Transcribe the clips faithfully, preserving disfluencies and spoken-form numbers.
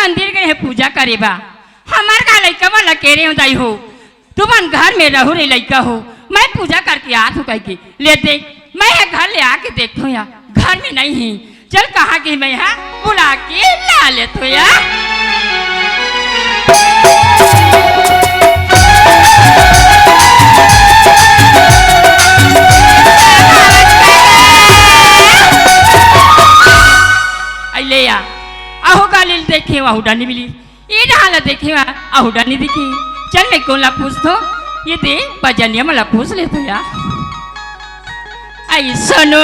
मंदिर गए हे पूजा करे बा। हमर का लइका मन ला केरे हो दाई हो, तुमन घर में रहू रे लइका हो, मैं पूजा करके आत हूँ कहिके। ले देख, मैं ह घर ले आके देखत हूँ या, घर में नहीं ही। चल कहाँ गे मैं ह बुला के ला लेत हूँ या। अइ ले या, अहो गाली ल देखे, अहो डानी मिली। ए डहा ल देखे, अहो डानी दिखी। चल मैं कोन ला पूछत हूँ, ये दे बजनिया मन ला पूछ लेत हूँ या। अइ सोनू।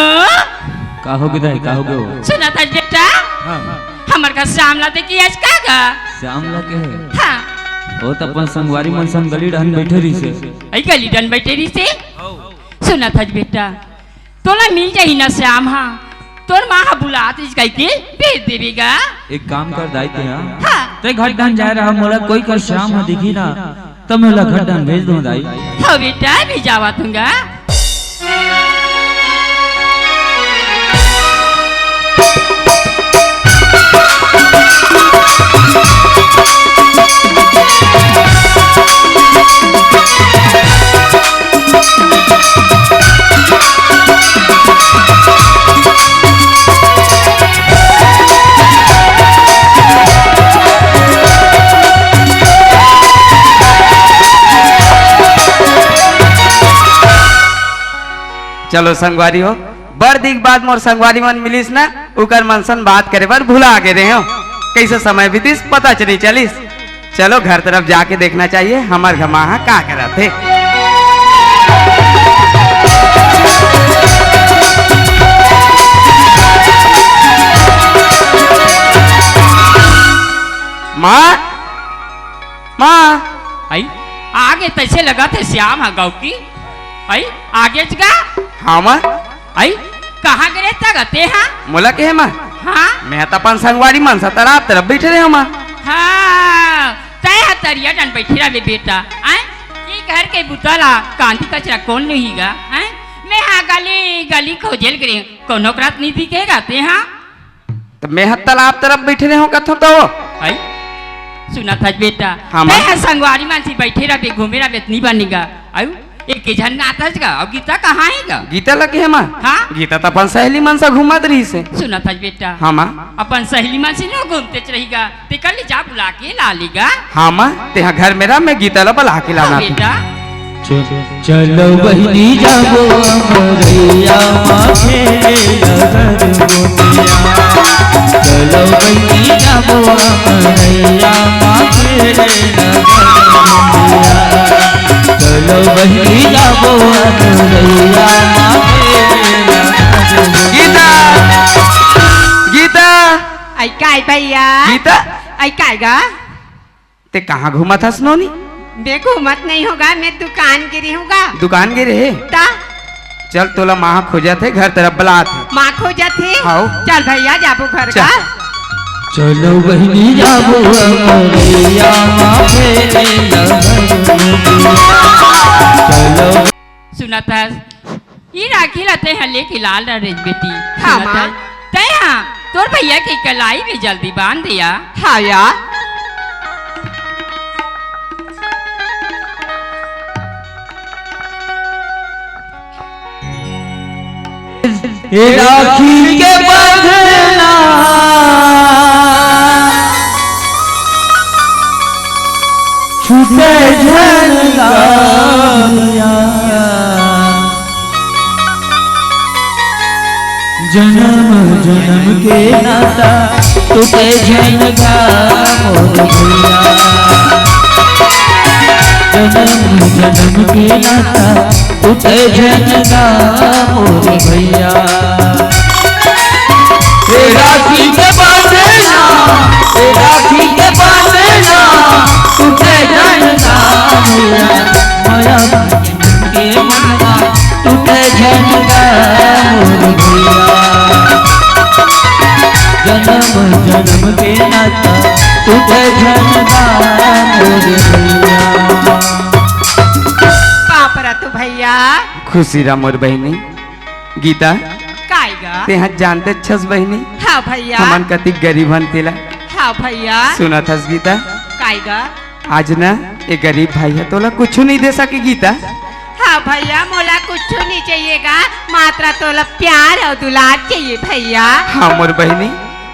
का हो गे दाई, का हो गे? सुनत हस बेटा? हाँ। हमर का श्याम ला देखे हस का गा? श्याम ला के हे? हाँ। ओ त अपन संगवारी मन संग गली डहन बइठे रहिसे। अइ गली डहन बइठे रहिसे? सुनत हस बेटा, तोला मिल जाही ना श्याम हा, तोर माँ हा बुलात रहिस कहिके भेज देबे गा। एक काम कर दाई तें हा। हाँ। तें घर डहन जाए रहा, मोला कोई कर श्याम हा दिखी ना, त मैं ओला घर डहन भेज दूँ दाई। हाँ बेटा, भेजावत हूँ गा। चलो संगवारी हो, बड़ दिन बाद मोर संगवारी मन मिलिस ना, उकर मन सन बात करे बर भुला गे रेहेंव। कइसे समय बीतिस, पता च नइ चलिस। चलो घर तरफ जाके देखना चाहिए, हमर घर माँ हा का करत हे। माँ, माँ। अई, आगे तइसे लगत हे श्याम हा गौकी। अई, आगेच गा। हाँ माँ। अई, कहाँ गे रेहेस गा तें हा? मोला कहे माँ? हाँ? मैं ह त अपन संगवारी मन सन तालाब तरफ बइठे रेहेंव माँ। हाँ, तैं ह तरिया डहन बइठे रहिबे बेटा। आय, ये घर के बुता ला कांदी कचरा कोन नोही गा? आय, मैं ह गली गली खोजे ल गे रेहेंव, कोनो करा नइ दिखे गा तें हा। त मैं ह तालाब तरफ बइठे रेहेंव कथों त ओ। अई, सुनत हस बेटा? हाँ, माँ। तैं ह संगवारी मन सन बइठे रहिबे, घूमे रहिबे, त नइ बने गा। अउ, एके झन आत हस गा, अउ गीता कहाँ हे गा? गीता ल कहे माँ? हाँ? गीता त अपन सहेली मन सन घूमत रहिसे। सुनत हस बेटा? हाँ, माँ। अपन सहेली मन सन ओ घूमतेच रही गा, तेकर ले जा बुला के ला ले गा। हाँ, माँ, तें ह घर में रह, मैं गीता ल बुला के लानत हूँ। बेटा। च-, चलो बहिनी जाबो अमरैया माँ खेले लगन गोपिया। चलो बहिनी जाबो अमरैया माँ खेले लगन गोपिया। चलो बहिनी जाबो अमरैया माँ खेले लगन गोपिया। गीता! गीता! अई काय भैया? गीता! अई काय गा? तें कहाँ घूमत हस नोनी? मैं घूमत नइ हों गा, मैं दुकान गे रेहेंव गा। दुकान गे रहे? त? चल तोला माँ खोजत हे, घर तरफ बलात हे। माँ खोजत हे? हाव। चल भैया जाबो घर चल। का। चलो बहिनी जाबो अमरैया माँ खेले लगन गोपिया। चलो। सुनत हस? ई राखी ला तें ह लेके लान डरेस बेटी। हाँ, सुनत माँ। हस? तें ह तोर भैया के कलाई में जल्दी बांध दे या। हाँ या। ए राखी के बंधना छूटे झन गा भैया। जनम जनम के नाता टूटे झन गा मोर भैया। जनम जनम के नाता टूटे झन गा मोर भैया। ए राखी के बंधना, ए राखी के बंधना, टूटे झन गा भैया। मया के माला टूटे झन गा मोर भैया। जनम जनम के नाता टूटे झन गा मोर भैया। बाप रे तू भैया। खुशी रह मोर बहिनी। गीता, काय गा? तें ह जानत हस बहिनी, हाँ भैया। हमन कतिक गरीब हन तेला। हाँ भैया। सुनत हस गीता? काय गा? आज ना, ये गरीब भाई ह तोला कुछु नहीं दे सके गीता। हाँ भैया, मोला कुछु नहीं चाहिए गा, मात्र तोला प्यार अउ दुलार चाहिए भैया। हाँ मोर बहिनी,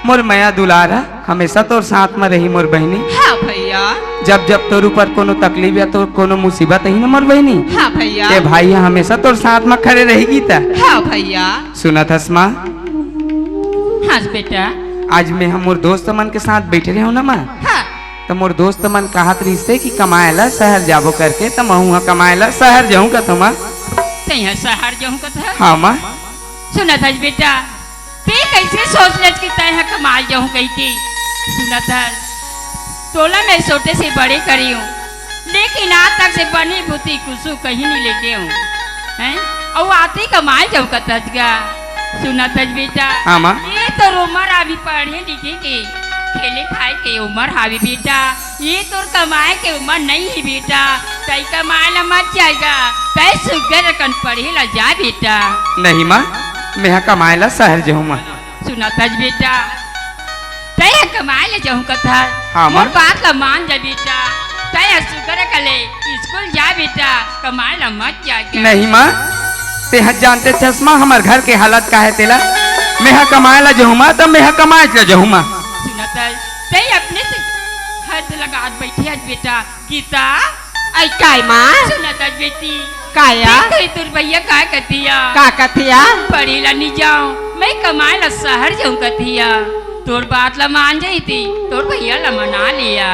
मोर मया दुलार ह हमेशा तोर साथ म रही मोर बहिनी। हाँ भैया। जब जब तोर ऊपर कोनो तकलीफ या तोर कोनो मुसीबत आही ना मोर बहिनी, हाँ भैया। ये भाई ह हमेशा तोर साथ म खड़े रही गीता। हाँ भैया। सुनत हस माँ? हाँ बेटा। आज मैं ह मोर दोस्त मन के साथ बैठे रहे हूँ ना माँ। हाँ। त मोर दोस्त मन कहत रहिसे कि कमाए ला शहर जाबो करके, त महूँ ह कमाए ला शहर जाहूँ कथों माँ। तैं ह शहर जाहूँ कथस? हाँ माँ। सुनत हस बेटा, तैं कैसे सोच लेस कि तैं ह कमाए जाहूँ कहिके? सुनत हस, तोला मैं छोटे से बड़े करे हूँ, लेकिन आज तक से बनी बुती कुछु कहीं नहीं लेगे हूँ, हैं? अउ आज तैं कमाए जाहूँ कथस गा? सुनत हस बेटा, हाँ माँ। ये तोर उमर अभी पढ़े लिखे के, खेले खाए के उमर हावे बेटा, ये तोर कमाए के उमर नहीं हे बेटा। तैं कमाए ला मत जाय गा, तैं सुग्घर अकन पढ़े ला जा बेटा। नहीं माँ, मैं ह कमाए ला शहर जाहूँ माँ। सुनत हस बेटा, तैं ह कमाए ला जाहूँ कथस। हाँ, माँ। मोर बात ला मान जा बेटा, तैं ह सुग्घर अकन ले स्कूल जा बेटा, कमाए ला मत जाय गा। नहीं माँ, तैं ह जानत हस माँ हमर घर के हालत का हे तेला। मैं ह कमाए ला जाहूँ माँ, त मैं ह कमाए ला जाहूँ माँ। सुनत हस, तैं अपने से हद लगात बैठे हस बेटा। गीता। अई काय माँ? सुनत हस बेटी। काय या? देख तो तोर भैया का कथे या। का कथे या? पढ़े ला नहीं जाहूँ, मैं कमाए ला शहर जाहूँ कथे या। तोर बात ला मान जाही त, तोर भैया ला मना ले या।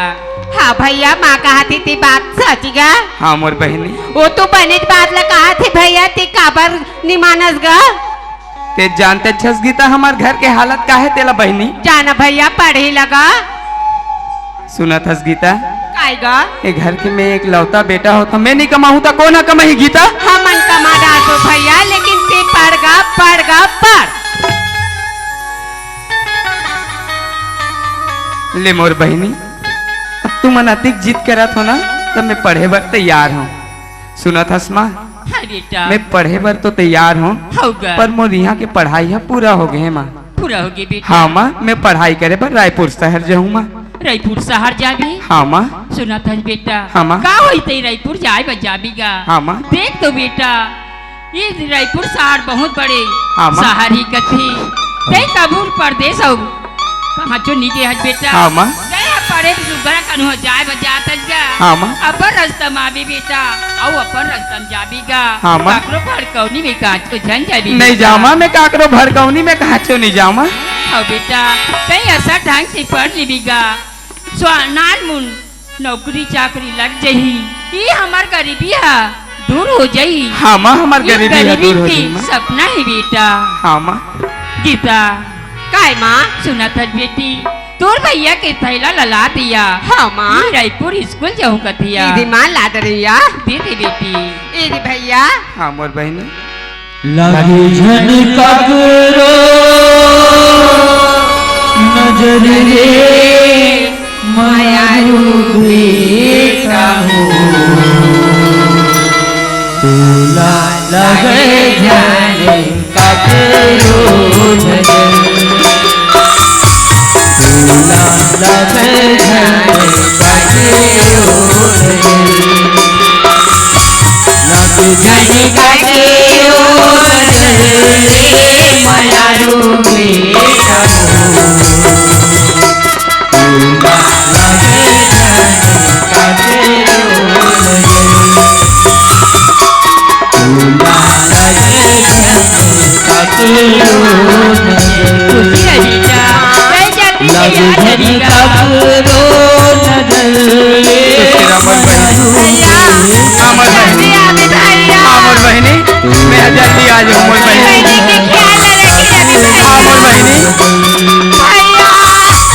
हाँ भैया, माँ कहत हे ते बात सच गा। हाँ मोर बहिनी। वो तो बनेच बात ला कहत हे भैया, ते काबर नहीं मानस गा? तैं जानत हस गीता हमर घर के हालत का हे तेला बहिनी। जा ना भैया, पढ़े ला गा। सुनत हस गीता? काय गा? ये घर के मैं एकलौता बेटा हों त मैं नहीं कमाहूँ त कोन ह कमाही गीता? हमन कमा डारबो भैया, लेकिन तैं पढ़ गा, पढ़ गा, पढ़। ले मोर बहिनी, अब तुमन अतिक जिद करत हो ना, त मैं पढ़े बर तैयार हों। सुनत हस माँ? हाँ बेटा। मैं पढ़े बर तो तैयार हों, हव गा। पर मोर इहाँ के पढ़ाई ह पूरा होगे हे माँ। पूरा होगे बेटा। हाँ माँ, मैं पढ़ाई करे बर रायपुर शहर जाहूँ माँ। रायपुर शहर जाबे? हाँ माँ। सुनत हस बेटा? हाँ माँ। का होही तैं रायपुर जाय बर जाबे गा? हाँ माँ। देख तो बेटा, ये रायपुर शहर बहुत बड़े हाँ, माँ। शहर हे कथे। तैं कभू परदेस अउ कहांचो नइ गे हस बेटा। हाँ, माँ। तैं ह पढ़े सुग्घर अकन हो जाय बर जात हस गा। हाँ, माँ। अपन रस्ता म आबे बेटा, अउ अपन रस्ता म जाबे गा। हाँ, माँ। काकरो भड़कौनी में कहांचो झन जाबे नहीं बेटा। जावँ माँ, मैं काकरो भड़कौनी में कहांचो नहीं जावँ माँ। हव बेटा, तैं अइसन ढंग से पढ़ लेबे गा। स्व-, नानमुन नौकरी चाकरी लग जाही, ये हमर गरीबी ह दूर हो जाही। हाँ माँ, हमर ये गरीबी ह गरीबी दूर हो के जाही माँ। सपना हे बेटा। हाँ माँ। गीता। काय माँ? सुनत हस बेटी, तोर भैया के थैला ला लाद या। हाँ माँ। ये रायपुर स्कूल जाहूँ कथे या। दीदी माँ लाद रही या। दीदी बेटी। दीदी भैया। हाँ मोर बहिनी। लागे झन काकरो नजर रे मयारू बेटा हो, तोला लागे झन काकरो नजर, तोला लागे झन काकरो नजर। लग जनी काके ओ नजर रे मयारू बेटा हो। तू ना लगे जनी काके ओ नजर। तू ना लगे जनी काके ओ नजर। खुशी रही जा। जय जय लग जन काकरो नजर। सुखी राम बन बन। भैया, हाँ, मोर बहिनी। जल्दी आवे भैया। हाँ, मोर बहिनी। मैं जल्दी आ जाऊँ, मोर बहिनी। बहिनी के ख्याल रखे अभी भैया। हाँ, मोर बहिनी। भैया।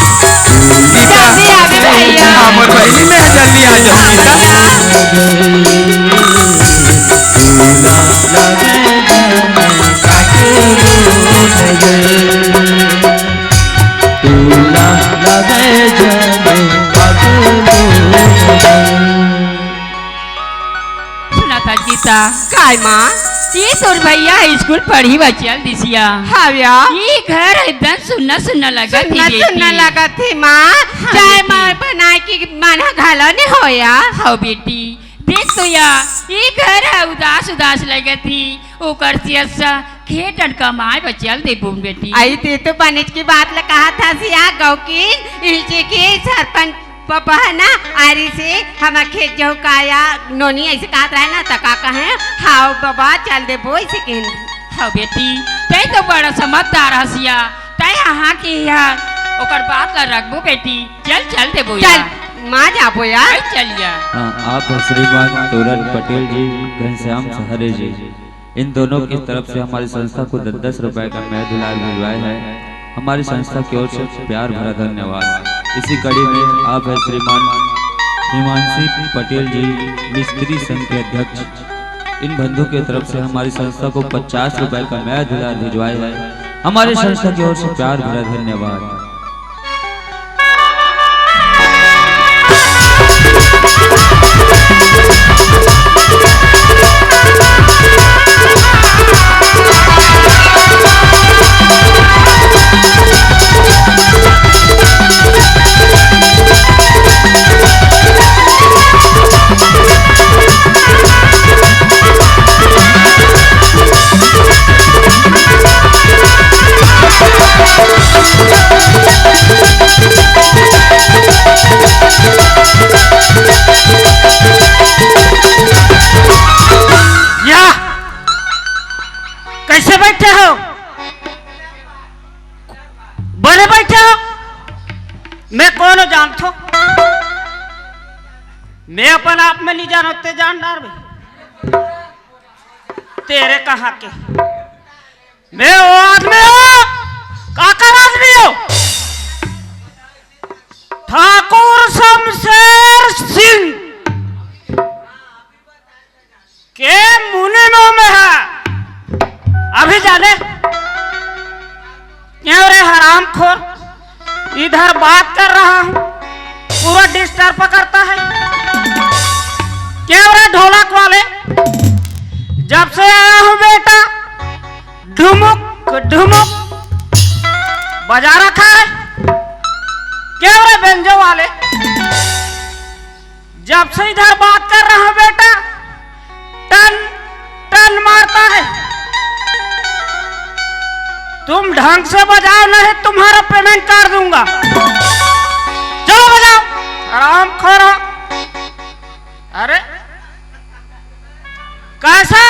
गीता। जल्दी आवे भैया। हाँ, मोर बहिनी, मैं जल्दी आ जाऊँ, गीता। भैया। सुनत हस गीता? काय माँ? ये तोर भैया स्कूल पढ़ी बर चल दिस या। हाँ भैया। ये घर एकदम सुन्ना सुन्ना लगत हे सुन्ना बेटी। सुन्ना लगत हे माँ। हाँ चाय बेटी। माँ बनाए के मन ह घलो नहीं होया। हाँ बेटी, देख तो या, ये घर ह उदास उदास लगत हे। ओकर से अच्छा खेत डन कमाए बर चल देबो बेटी। आई ते तो बनेच की बात ल कहा था सिया गौकिन, इसे के सरपंच बबा है ना, आरी से हमर खेत जहू काया नोनी ऐसे कहत रहे ना, त का कहे, "हाव बबा, चल देबो," ऐसे कहन। हाँ बेटी, तै तो बड़ा समझदार हसिया, तै यहाँ के यार, ओकर बात ला रखबो बेटी, चल, चल देबो चल, यार। माँ जाबो यार। चल, चल यार। हाँ, आप हैं श्रीमान तोरन पटेल जी, घनश्याम सहारे जी। इन दोनों की तरफ से हमारी संस्था को दस दस रुपए का मेवा दुलार भिजवाया है। हमारी संस्था की ओर से प्यार भरा धन्यवाद। इसी कड़ी में आप हैं श्रीमान हिमांशी पटेल जी, मिस्त्री संघ के अध्यक्ष, इन बंधु की तरफ से हमारी संस्था को पचास रुपए का मेवा दुलार भिजवाया है। हमारी संस्था की ओर से प्यार भरा धन्यवाद। या, कैसे बैठे हो? बने बैठे हो? मैं कौन हूँ जानत हो? मैं अपन आप में नहीं जानत, ते जान डार बे। तेरे कहाँ के? मैं वो आदमी हूँ, काकर आदमी हूँ, ठाकुर शमशेर सिंह के मुनि मुँह में है। अभी जाने क्यों रे हरामखोर, इधर बात कर रहा हूँ, पूरा डिस्टर्ब करता है। क्यों रे ढोलक वाले, जब से आया हूँ बेटा, ढुमुक ढुमुक बजा रखा है। क्यों रे बेंजो वाले, जब से इधर बात कर रहा हूँ बेटा, टन टन मारता है। तुम ढंग से बजाओ, नहीं तुम्हारा पेमेंट काट दूंगा। चलो बजाओ, आराम खोरो। अरे कैसा?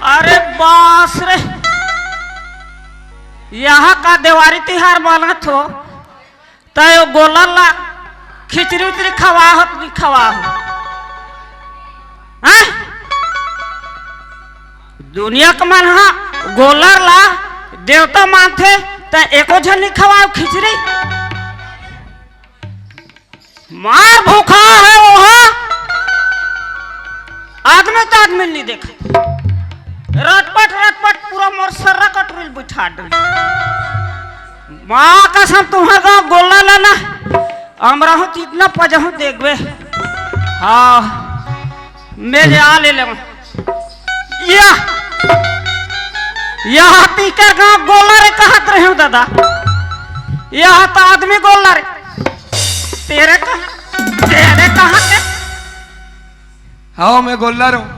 अरे बास रे, यहाँ का देवारी तिहार मनात हो, त यो गोलर ला खिचड़ी उचड़ी खवा हो कि नहीं खवा हो? हैं? दुनिया के मन हा गोलर ला देवता मानथे, त एको झन नहीं खवाओ खिचड़ी? मार भूखा है वो, हाँ? आदमी तो आदमी नहीं देखा। रटपट, रटपट पूरा मोर सर्रा कटोरी ल बिठा डरी। माँ कसम, तुम्हार गाँव गोल्ला लाना, अमराहू त इतना पजहू देखबे। हाँ, मैं ले आ ले लेवा। या, यहाँ तीकर गाँव गोल्ला रे कहत रहे हूँ दादा। यहाँ तो आदमी गोल्ला रे। तेरे कहाँ, तेरे कहाँ के? हाँ, मैं गोल्ला रहूँ।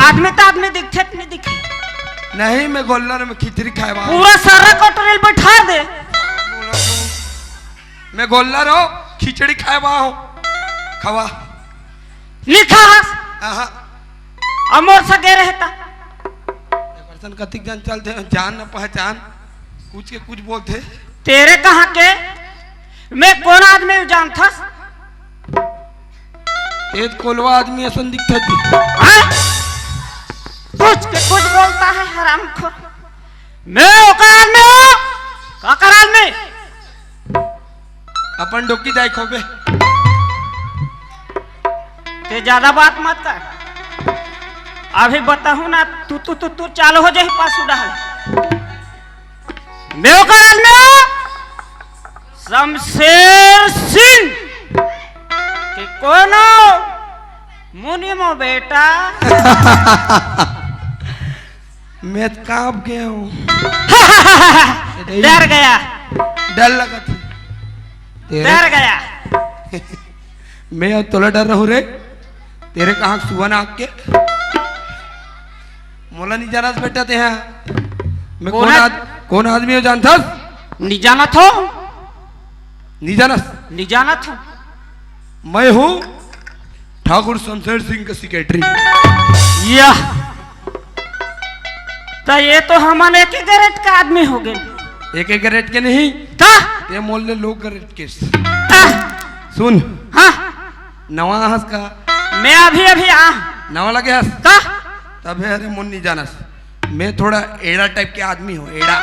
आदमी तो आदमी दिखथे त नहीं दिखे? नहीं, मैं गोल्ला रहूँ, मैं खिचड़ी खाए वाला हूँ। पूरा सारा कटोरी ल बैठा दे। मैं गोल्ला रहूँ, खिचड़ी खाए वाला हूँ। खवा। नहीं खास। आहा। अमोर सगे रहता। एक person कतिक जन चलते हैं, जान न पहचान, कुछ के कुछ बोलते। तेरे कहाँ के? मैं कोन आदमी हूँ जानथस? ए कोलवा आदमी असन दिखत हे। हाँ? कुछ के कुछ बोलता है हरामखोर। मैं ओकर आदमी हूँ। काकर आदमी? अपन डोकी दाई खोबे। ते ज्यादा बात मत कर। अभी बताहूँ ना, तू, तू, तू, तू चालू हो जाही पासू डहर। मैं ओकर आदमी हूँ, शमशेर सिंह। के कोनो मुनिम हो बेटा? मैं तो कांप गया हूँ। डर गया। डर लगा था। तेरे डर गया। मैं तोला डर रहूं रे? तेरे कहाँ सुअन आग के? मोला नहीं जानस बेटा ते हा। मैं कोन कौन आद-, कौन आदमी हो जानथस? नहीं जानत हो। नहीं जानस? नहीं जानत हो। मैं हूँ ठाकुर शमशेर सिंह का सेक्रेटरी। यह तो, ये तो हमन एक ही ग्रेड का आदमी हो गए। एक ही ग्रेड के नहीं। का? ये मोल ले लो ग्रेड के। आ! सुन। हाँ। नवा हस का? मैं अभी, अभी आ। नवा लगे हस? का? तब है, अरे, मुन नहीं जानस। मैं थोड़ा एड़ा टाइप के आदमी हूँ, एड़ा।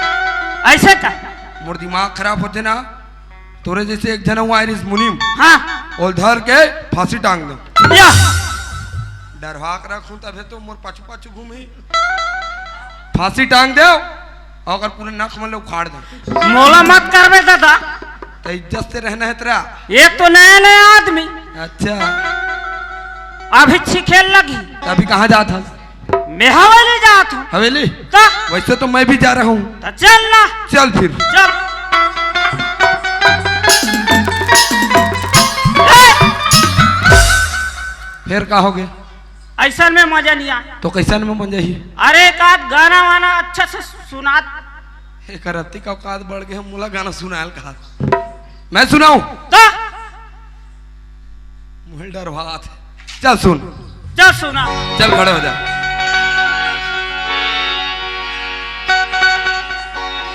ऐसे का? मोर दिमाग खराब होते ना, तोरे जैसे एक जना हुआ आइरिस मुनीम। हाँ। ओल धर के फांसी टांग दो। या। डरवा के रखूं तभे तो मोर पाछू पाछू घूमी। फांसी टांग दे, अउ अगर पूरे नख मन ले उखाड़ दे। मोला मत करबे दादा। तो इज्जत से रहना है तेरा। ये तो नया नया आदमी। अच्छा। अभी छिखेल लगी। तो अभी कहाँ जात हस? मैं हवेली जात हूँ। हवेली? तो? वैसे तो मैं भी जा रहा हूँ। तो चल ना। चल फिर। चल। ए! फिर का हो गया? ऐसा में मजा नहीं आया। तो कैसन में मजा ही? अरे, एक आध गाना वाना अच्छा से सुना। एक रत्ती का औकात बढ़ गया, मोला गाना सुनायल कहा। मैं सुनाऊं? तो? मोल डरवात। चल सुन। चल सुना। चल खड़े हो जा।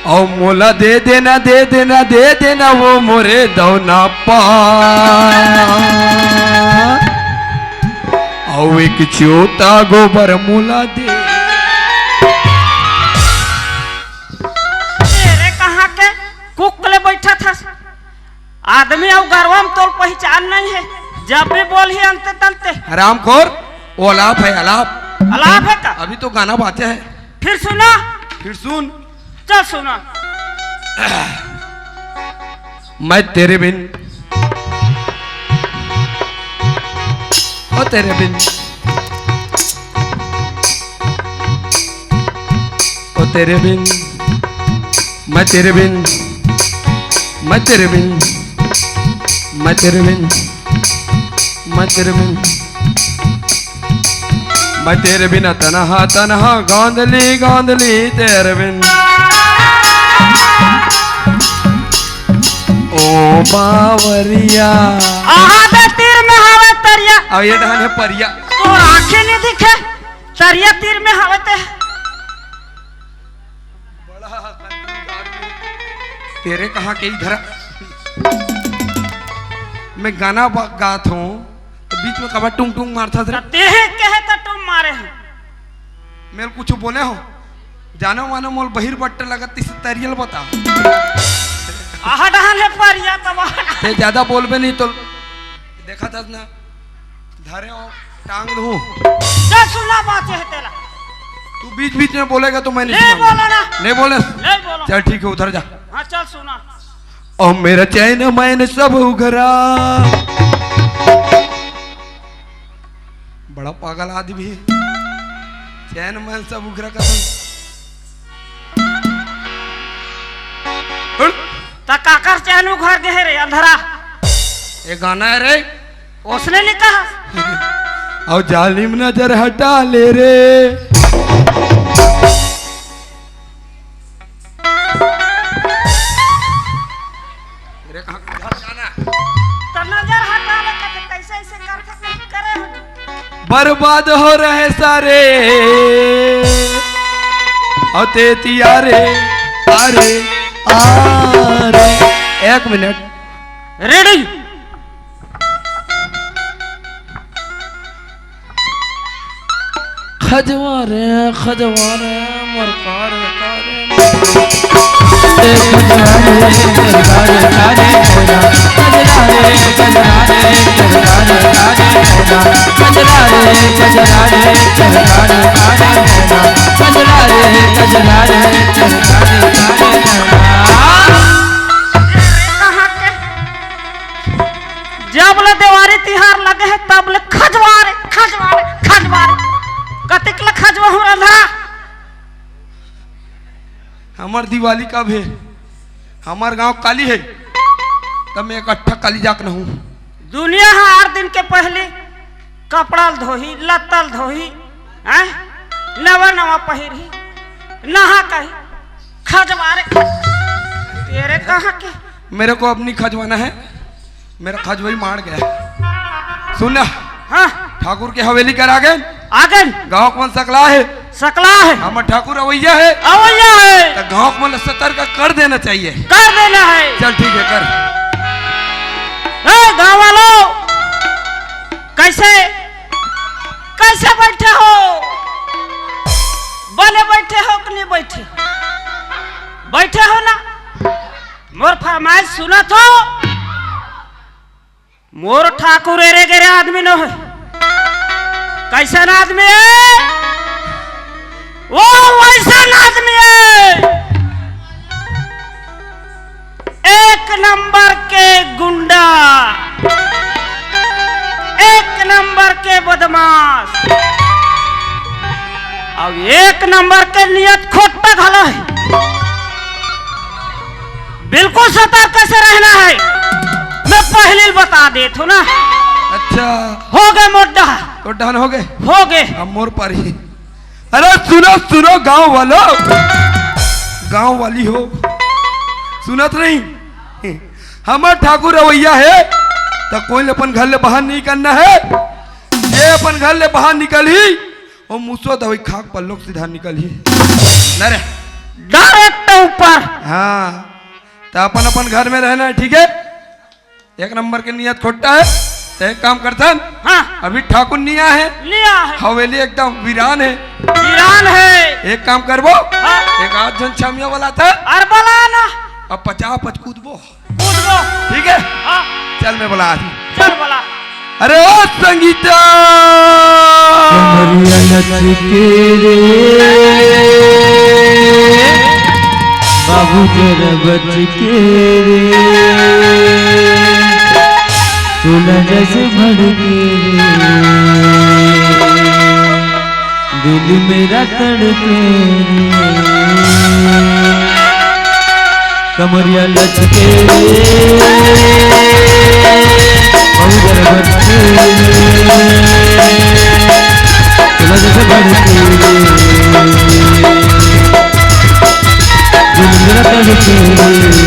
अउ मोला दे देना, दे देना, दे देना वो मोरे दौना पा। अउ एक चोता गोबर मोला दे। तेरे कहाँ के कुक ले बैठा था? आदमी अउ गरवा में तोर पहचान नहीं है, जब भी बोलही अंते तंते। हरामखोर, वो अलाप है, अलाप। अलाप है का? अभी तो गाना बाचे है। फिर सुना। फिर सुन। चल सुना। मैं तेरे बिन, ओ तेरे बिन, ओ तेरे बिन, मैं तेरे बिन, मैं तेरे बिन, मैं तेरे बिन, मैं तेरे बिन, मैं तेरे बिना तनहा तनहा गांधली गांधली तेरे बिन। ओ बावरिया। आहा दे तीर में हवे तरिया। अब ये डहन है परिया। तोर आंखें नहीं दिखे, तरिया तीर में हवे ते। बड़ा कंजूस आदमी। तेरे कहाँ के इधर? मैं गाना बा-, गात हूँ, तो बीच में कबर टुंग टुंग मारता था। ते कहे तो टुंग मारे हैं। मैं कुछ बोले हो? जानो मानो मोल बहिर बट्टे लगत, इस तरियल बता। आहा डहान है परिया तब। ते ज्यादा बोलबे नहीं तो देखा था ना, धरे हो टांग दूं। जा सुना बात है तेला। तू बीच बीच में बोलेगा तो मैं नहीं ले सुनाऊंगा। बोला ना। नहीं बोले? नहीं बोला। चल ठीक है, उधर जा। हाँ, चल सुना। और मेरा चैन मैन सब उघरा। बड़ा पागल आदमी है। चैन मैन सब उघरा का। हट। त काकर चैन उघर गे हे रे अंधरा? ये गाना है रे। उसने नहीं कहा। और जालिम नजर हटा ले रे। मेरे कहाँ घर जाना? तो नजर हटा ले, कैसे, कैसे, ऐसे कर, कर, करे हो तू? बर्बाद हो रहे सारे। और तेती आ रे, आ रे, आ रे। एक मिनट। रेडी। खजवा रे, खजवा रे, मोर कार, कार। कहाँ के? जब ले देवारी तिहार लगे हे, तब ले खजवा रे, खजवा रे, खजवा रे। कतिक ले खजवा हूँ रंधा। हमर दिवाली कब हे? हमर गांव काली हे, त मैं इकट्ठा काली जाक नहूं। दुनिया ह आठ दिन के पहली कपड़ा ल धोही, लत्ता ल धोही, हैं? नवा नवा पहिरही, नहा कही, खजवा रे। तेरे कहाँ के? मेरे को अपनी खजवाना है, मेरा खजवई मार गया। सुन ना, हाँ। ठाकुर के हवेली कर आ गए। आ गए। गांव कौन सकला है? सकला है। हमर ठाकुर अवैया है। अवैया है। तो गांव को मन सतर्क कर देना चाहिए। कर देना है। चल ठीक है, कर। ए, गांव वालों, कैसे, कैसे बैठे हो? बने बैठे हो कि नहीं बैठे? बैठे हो ना? मोर फरमाइश सुनत हो? मोर ठाकुर एरे गेरे आदमी नोहे। कैसन आदमी हे? वो वैसन आदमी हे, एक नंबर के गुंडा, एक नंबर के बदमाश, अब एक नंबर के नियत खोट्टा घलो हे। बिल्कुल सतर्क से रहना है। मैं पहले ही बता देत हूँ ना। अच्छा। हो गए मोर डहा। तो डहन हो गए? हो गए। अब मोर पारी। अरे सुनो, सुनो गांव वालों, गांव वाली हो, सुनत नहीं? हमर ठाकुर रवैया है, तो कोई अपन घर ले बाहर नहीं करना है। ये अपन घर ले बाहर निकलही, वो मुसवा दवाई खाक पल्लोक सीधा निकलही। न रे। डायरेक्ट ऊपर। हाँ, तो अपन अपन घर में रहना है, ठीक है? एक नंबर के नियत खोट्टा है। तो एक काम करथन, हाँ। अभी ठाकुर नहीं आए है, नहीं आए है। हवेली एकदम वीरान है। वीरान है। एक काम करबो, हाँ। एक आठ जन छमिया वाला था। अरे बोला ना। अब पचास पच कूदबो। कूदबो। ठीक है? हाँ। चल मैं बोला आज। चल बोला। अरे ओ संगीता। कमरिया लचके रे, बाबू जरा बच के रे, तू न जस भड़के रे, दिल मेरा तड़पे रे, कमरिया लचके रे, मऊगर बचके रे, लज से भड़के रे, दिल मेरा तड़पे रे,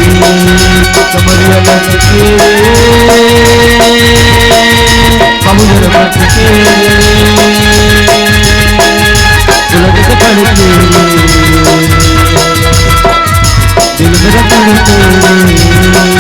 कमरिया लचके रे, मऊगर बचके रे, लज से भड़के रे। दिल मेरा तड़पे रे,